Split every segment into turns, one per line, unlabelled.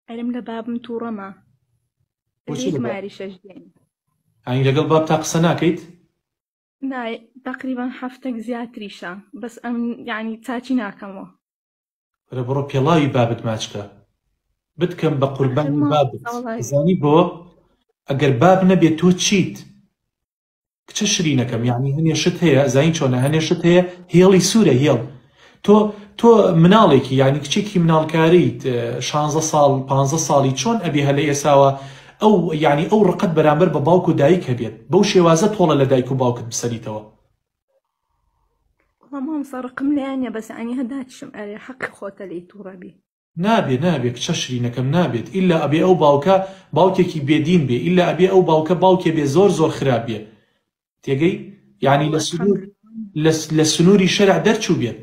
ئەرم لە بابم تووڕەمە.
بۆچی
لە
لە باب؟
ماری شەش دێن.
یانی لەگەڵ باب تا قسە ناکەیت؟
نا تەقریبەن هەفتەک زیاتریشە بەس ئەم یانی چاکی ناکەمەوە.
وەرە بڕۆ پێڵاوی بابت ماچ کە. بتکەم بە
ئاخر
قوربانی
مامۆستا
بابت.
وەڵای.
ئەزانی بۆ؟ ئەگەر باب نەبێت تۆ چیت؟ کچە شرینەکەم یانی هەنێ شت هەیە ئەزانی چۆنە هەنێ شت هەیە هێڵی سوورە هێڵ تۆ تۆ مناڵێکی یانی کچێکی مناڵکاریت شانزە ساڵ پانزە ساڵی چۆن ئەبێ هە لە ئێساوە ئەو یانی ئەو ڕقت بەرامبەر بە باوک و دایک هەبێت بەو شێوازە تۆڵە لە دایک و باوکت بسەنیتەوە.
وەڵا مامۆستا ڕقم لێیان نیە بەس یانی هە داچشم ئەرێ حەقی خۆتە لێی توڕە بی.
نابێ نابێ کچە شرینەکەم نابێت ئیلا ئەبێ ئەو باوکە باوکێکی بێ دین بێ ئیلا ئەبێ ئەو باوکە باوکێ بێ زۆر زۆر خراپ بێ تێگەی یانی لە سنوور لە سنووری شەرع دەرچوو بێت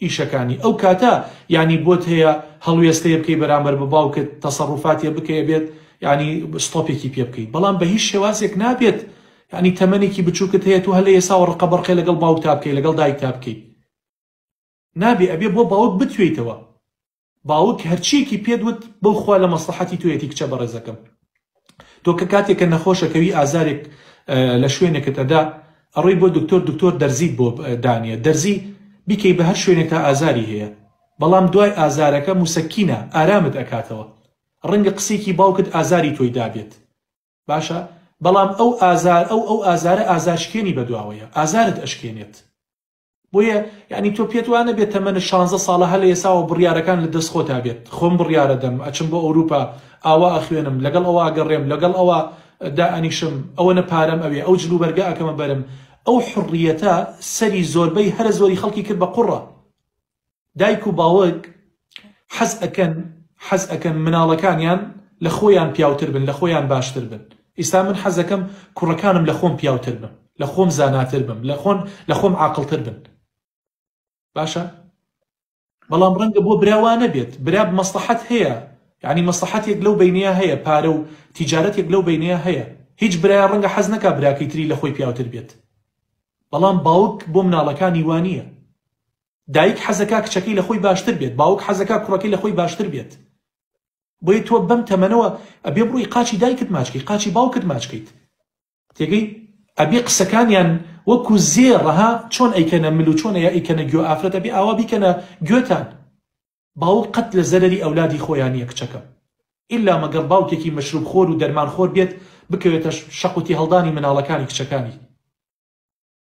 ئیشەکانی ئەو کاتە یانی بۆت هەیە هەڵوێستەیە بکەی بەرامبەر بە باوکت تەسەڕوفاتێ بکەی ئەبێت یانی ستۆپێکی پێ بکەیت بەڵام بە هیچ شێوازێک نابێت یانی تەمەنێکی بچووکت هەیە تۆ هەر لە ئێساوە ڕقەبڕقێ لەگەڵ باوکتا بکەی لەگەڵ دایکتا بکەیت نابێ ئەبێ بۆ باوک بتوێیتەوە باوک هەرچیەکی پێت وت بەو خوا لە مەسڵەحەتی تۆیەتی کچە بەڕێزەکەم تۆ کە کاتێک کە نەخۆشەکەوی ئازارێک لە شوێنێکت ئەدا ئەڕۆی بۆ دکتۆر دکتۆر دەرزیت بۆ دانیە دەرزی بیکەی بە هەر شوێنێک تا ئازاری هەیە بەڵام دوای ئازارەکە موسەکینە ئارامت ئەکاتەوە ڕەنگە قسێکی باوکت ئازاری تۆی دابێت باشە بەڵام ئەو ئازار ئەو ئەو ئازارە ئازارشکێنی بەدواوەیە ئازارت ئەشکێنێت بۆیە یانی تۆ پێت وا نەبێت تەمەنت شانزە ساڵە هەر لە ئێساوە بڕیارەکان لە دەست خۆتا بێت خۆم بڕیارەدەم ئەچم بۆ ئەوروپا ئاوا ئەخوێنم لەگەڵ ئەوە ئەگەڕێم لەگەڵ ئەوە دائەنیشم ئەوەنە پارەم ئەوێ ئەو جلوبەرگە ئەکەمە بەرم ئەو حوڕیەتە سەری زۆربەی هەرە زۆری خەڵکی کرد بە قوڕە دایک و باوک حەز ئەکەن حەز ئەکەن مناڵەکانیان لە خۆیان پیاوتر بن لە خۆیان باشتر بن ئیستا من حەزەکەم کوڕەکانم لە خۆم پیاوتر بن لە خۆم زاناتر بم لە خۆن لە خۆم عاقڵتر بن باشە بەڵام ڕەنگە بۆ برا وا نەبێت برا مەسڵەحەت هەیە یعنی مەسڵەحەتێک لەو بینەیە هەیە پارە و تیجارەتێک لەو بینەیە هەیە هیچ برایە ڕەنگە حەز نەکا براکەی تری لە خۆی پیاوتر بێت بەڵام باوک بۆ مناڵەکانی وانییە دایک حەزەکا کچەکەی لە خۆی باشتر بێت، باوک حەزەکا کوڕەکەی لە خۆی باشتر بێت. بۆیە تۆ بەم تەمەنەوە ئەبێ بڕۆی قاچی دایکت ماچ کەی، قاچی باوکت ماچ کەیت. تێگەی؟ ئەبێ قسەکانیان وەکو زێڕ ها چۆن ئەیکەنە مل و چۆن ئەیکەنە گوێ ئافرەت ئەبێ ئاوا بیکەنە گوێتان. باوک قەت لە زەرەری ئەولادی خۆیا نیە کچەکەم. ئیلا مەگەڕ باوکێکی مەشروب خۆر و دەرمان خۆر بێت بکەوێتە شەق و تێهەڵدانی مناڵەکانی کچەکانی.